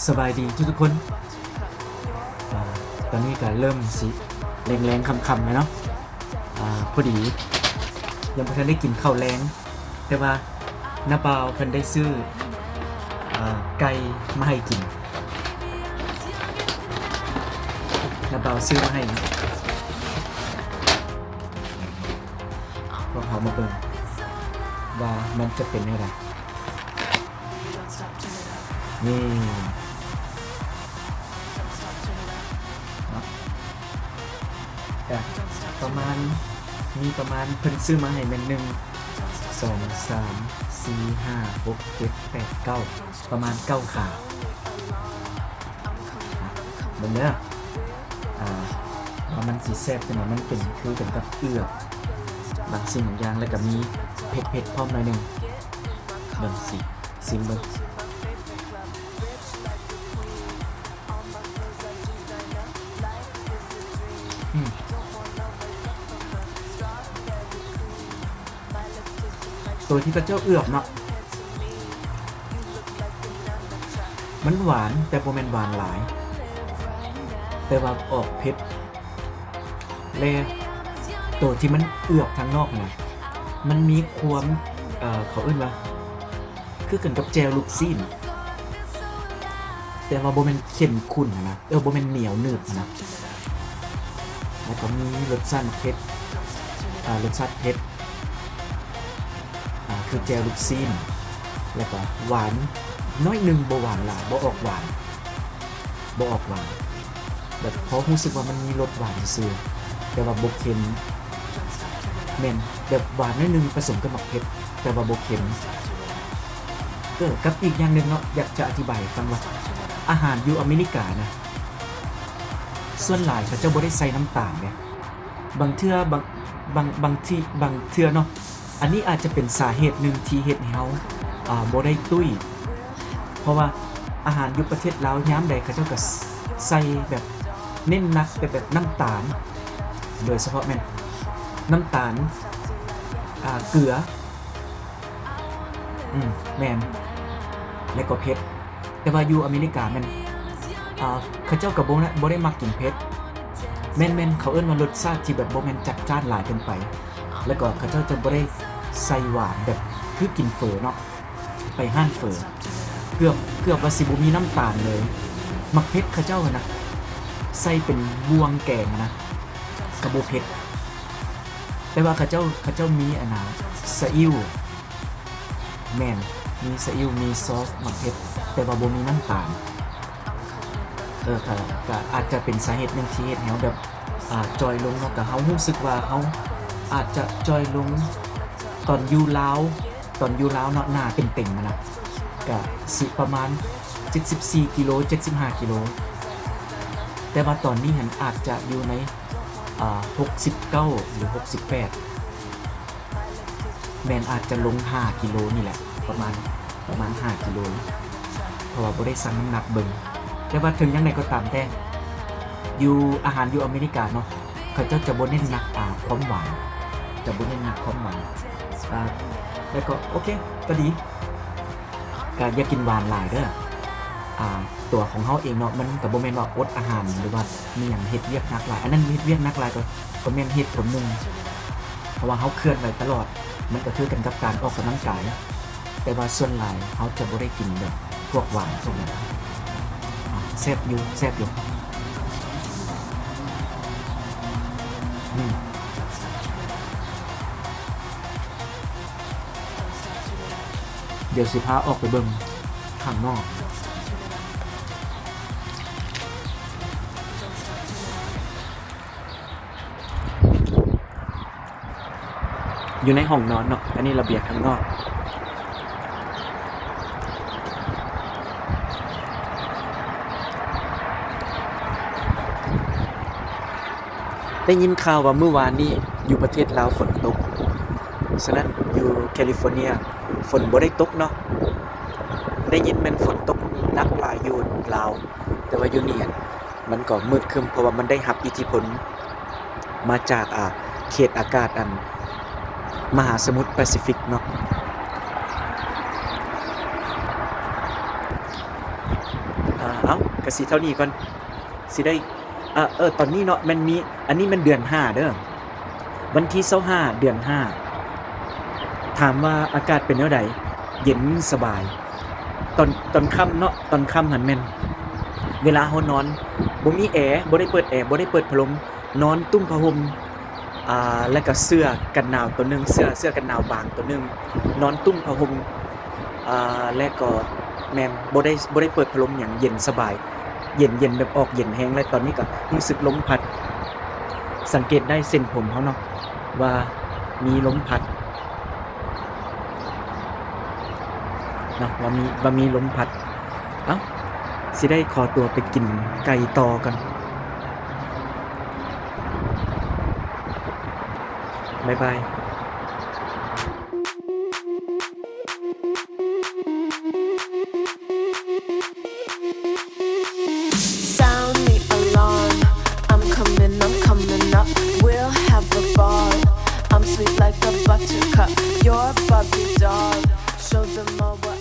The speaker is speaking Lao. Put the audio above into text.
ສະບາຍດີທຸກໆຄົນ. ອາ ຕອນນີ້ກະເລີ່ມຊິແລງໆຄ່ຳໆແລ້ວເນາະ. ອາ ພໍດີຍັງບໍ່ທັນໄດ້ກິນເຂົ້າແລງ ແຕ່ວ່ານ້າບ່າວເພິ່ນໄດ້ຊື້ ອາ ໄກ່ມາໃຫ້ກິນ. ນ້າບ່າວຊື້ມາໃຫ້ ພວກເຮົາມາເບິ່ງວ່າມັນຈະເປັນແນວໃດ. ນີ້ ເນາະ ກະປະມານ ມີປະມານ ເພິ່ນຊື້ມາໃຫ້ແມ່ນ ໜຶ່ງ ສອງ ສາມ ສີ່ ຫ້າ ຫົກ ເຈັດ ແປດ ເກົ້າ ປະມານເກົ້າຂາ. ເບິ່ງເດີ ອາ ວ່າມັນຊິແຊບຈັ່ງໃດ. ມັນເປັນຄືກັນກັບເອືອບບາງສິ່ງບາງຢ່າງ ແລ້ວກະມີເຜັດໆພ້ອມໜ້ອຍໜຶ່ງ. ເບິ່ງຊິ ຊິມເບິ່ງ. ອືມ ໂຕທີ່ເຂົາເຈົ້າເອືອບເນາະ ມັນຫວານ ແຕ່ບໍ່ແມ່ນຫວານຫຼາຍ ແຕ່ວ່າອອກເຜັດ ແລະ ໂຕທີ່ມັນເອືອບທາງນອກຫັ້ນນະ ມັນມີຄວາມ ເອີ ເຂົາເອີ້ນວ່າ ຄືກັນກັບແຈ່ວລູກຊີ້ນ ແຕ່ວ່າບໍ່ແມ່ນເຂັ້ມຂຸ້ນຫັ້ນນະ ເອີ ບໍ່ແມ່ນໜຽວໜືດຫັ້ນນະ. ແລ້ວກໍມີລົດຊາດໝາກເຜັດ ອາ ລົດຊາດເຜັດ ອາ ຄືແຈ່ວລູກຊີ້ນ ແລ້ວກໍຫວານໜ້ອຍໜຶ່ງ ບໍ່ຫວານຫຼາຍ ບໍ່ອອກຫວານ ບໍ່ອອກຫວານ ແບບພໍຮູ້ສຶກວ່າມັນມີລົດຫວານຊື່ໆ ແຕ່ວ່າບໍ່ເຄັມ. ແມ່ນ ແບບຫວານໜ້ອຍໜຶ່ງປະສົມກັບໝາກເຜັດ ແຕ່ວ່າບໍ່ເຄັມ. ເອີ ກັບອີກຢ່າງໜຶ່ງເນາະ ຢາກຈະອະທິບາຍໃຫ້ຟັງວ່າ ອາຫານຢູ່ອາເມລິການະ ສ່ວນຫຼາຍເຂົາເຈົ້າບໍ່ໄດ້ໃສ່ນ້ຳຕານເດ້. ບາງເທື່ອ ບາງ ບາງ ບາງທີ ບາງເທື່ອເນາະ ອັນນີ້ອາດຈະເປັນສາເຫດໜຶ່ງທີ່ເຮັດໃຫ້ເຮົາ ອາ ບໍ່ໄດ້ຕຸ້ຍ ເພາະວ່າອາຫານຢູ່ປະເທດລາວຍາມໃດເຂົາເຈົ້າກໍໃສ່ແບບເນັ້ນໜັກແຕ່ແບບນ້ຳຕານ ໂດຍສະເພາະແມ່ນນ້ຳຕານ ອາ ເກືອ ອືມ ແມ່ນ ແລະກໍເຜັດ. ແຕ່ວ່າຢູ່ອາເມລິກາແມ່ນ ອາ ເຂົາເຈົ້າກໍບໍ່ ບໍ່ໄດ້ມັກກິນເຜັດ. ແມ່ນໆ ເຂົາເອີ້ນວ່າລົດຊາດທີ່ແບບບໍ່ແມ່ນຈັດຈ້ານຫຼາຍເກີນໄປ ແລ້ວກໍເຂົາເຈົ້າຈະບໍ່ໄດ້ໃສ່ຫວານແບບຄືກິນເຝີເນາະ ໄປຮ້ານເຝີ ເກືອບ ເກືອບວ່າຊິບໍ່ມີນ້ຳຕານເລີຍ. ໝາກເຜັດເຂົາເຈົ້າຫັ້ນນະ ໃສ່ເປັນບ່ວງແກງຫັ້ນນະ ກໍບໍ່ເຜັດ. ແຕ່ວ່າເຂົາເຈົ້າ ເຂົາເຈົ້າມີອັນນາ ຊາອິ້ວ ແມ່ນ ມີຊາອິ້ວ ມີຊອສໝາກເຜັດ ແຕ່ວ່າບໍ່ມີນ້ຳຕານ. ເອີ ກະ ກະອາດຈະເປັນສາເຫດໜຶ່ງທີ່ເຮັດໃຫ້ເຮົາແບບ ອາ ຈ່ອຍລົງເນາະ. ກະເຮົາຮູ້ສຶກວ່າເຮົາອາດຈະຈ່ອຍລົງ ຕອນຢູ່ລາວ ຕອນຢູ່ລາວເນາະ ໜ້າເຕັມໆຫັ້ນນະ ກະຊິປະມານເຈັດສິບສີ່ກິໂລ ເຈັດສິບຫ້າກິໂລ ແຕ່ວ່າຕອນນີ້ຫັ້ນອາດຈະຢູ່ໃນ ອາ ຫົກສິບເກົ້າ ຫຼື ຫົກສິບແປດ ແມ່ນອາດຈະລົງຫ້າກິໂລນີ້ແຫຼະ ປະມານ ປະມານຫ້າກິໂລ ເພາະວ່າບໍ່ໄດ້ຊັ່ງນ້ຳໜັກເບິ່ງ. ແຕ່ວ່າເຖິງຢ່າງໃດກໍຕາມແຕ່ ຢູ່ ອາຫານຢູ່ອາເມລິກາເນາະ ເຂົາເຈົ້າຈະບໍ່ເນັ້ນໜັກ ອາ ຄວາມຫວານ ຈະບໍ່ເນັ້ນໜັກຄວາມຫວານ ອາ ແລ້ວກໍໂອເຄ ກໍດີ. ກະຢ່າກິນຫວານຫຼາຍເດີ. ອາ ຕົວຂອງເຮົາເອງເນາະ ມັນກະບໍ່ແມ່ນວ່າອົດອາຫານ ຫຼືວ່າມີຫຍັງເຮັດວຽກໜັກຫຼາຍ. ອັນນັ້ນເຮັດວຽກໜັກຫຼາຍກໍ ກໍແມ່ນເຫດຜົນໜຶ່ງ ເພາະວ່າເຮົາເຄື່ອນໄຫວຕະຫຼອດ ມັນກະຄືກັນກັບການອອກກຳລັງກາຍ. ແຕ່ວ່າສ່ວນຫຼາຍເຮົາຈະບໍ່ໄດ້ກິນແບບພວກຫວານພວກນັ້ນ. ອາ ແຊບຢູ່ ແຊບຢູ່. ອືມ. ດຽວຊິພາອອກໄປເບິ່ງຂ້າງນອກ ຢູ່ໃນຫ້ອງນອນເນາະ. ອັນນີ້ລະບຽງຂ້າງນອກ. ໄດ້ຍິນຂ່າວວ່າມື້ວານນີ້ຢູ່ປະເທດລາວຝົນຕົກ, ສະນັ້ນຢູ່ແຄລິຟໍເນຍຝົນບໍ່ໄດ້ຕົກເນາະ. ໄດ້ຍິນແມ່ນຝົນຕົກໜັກຫຼາຍຢູ່ລາວ, ແຕ່ວ່າຢູ່ນີ້ຫັ້ນມັນກໍມືດຄຶ້ມ ເພາະວ່າມັນໄດ້ຮັບອິດທິພົນມາຈາກ ອາ ເຂດອາກາດອັນ ມະຫາສະໝຸດປາຊີຟິກເນາະ. ອາ ກະຊິເທົ່ານີ້ກ່ອນ ຊິໄດ້ ເອີ ເອີ ຕອນນີ້ເນາະ ແມ່ນມີ ອັນນີ້ແມ່ນເດືອນຫ້າເດີ ວັນທີຊາວຫ້າ ເດືອນຫ້າ ຖາມວ່າອາກາດເປັນແນວໃດ? ເຢັນສະບາຍ ຕອນ ຕອນຄ່ຳເນາະ ຕອນຄ່ຳຫັ້ນແມ່ນເວລາເຮົານອນ ບໍ່ມີແອ ບໍ່ໄດ້ເປີດແອ ບໍ່ໄດ້ເປີດພັດລົມ ນອນຕຸ້ມຜ້າຫົ່ມ ອ່າ ແລ້ວກໍເສື້ອກັນໜາວໂຕໜຶ່ງ ເສື້ອ ເສື້ອກັນໜາວບາງໂຕໜຶ່ງ ນອນຕຸ້ມຜ້າຫົ່ມ ອ່າ ແລ້ວກໍ ແມ່ນ ບໍ່ໄດ້ ບໍ່ໄດ້ເປີດພັດລົມຫຍັງ ເຢັນສະບາຍ ເຢັນ ເຢັນແບບອອກເຢັນແຮງ ແລະຕອນນີ້ກໍຮູ້ສຶກລົມພັດ ສັງເກດໄດ້ເສັ້ນຜົມເຮົາເນາະ ວ່າມີລົມພັດເນາະ ວ່າມີ ວ່າມີລົມພັດ. ເອົ້າ ຊິໄດ້ຂໍຕົວໄປກິນໄກ່ຕໍ່ກ່ອນ ບາຍບາຍ. Sound the alarm. I'm coming, I'm coming up. We'll have a ball. I'm sweet like a buttercup. You're Barbie doll. Show them all what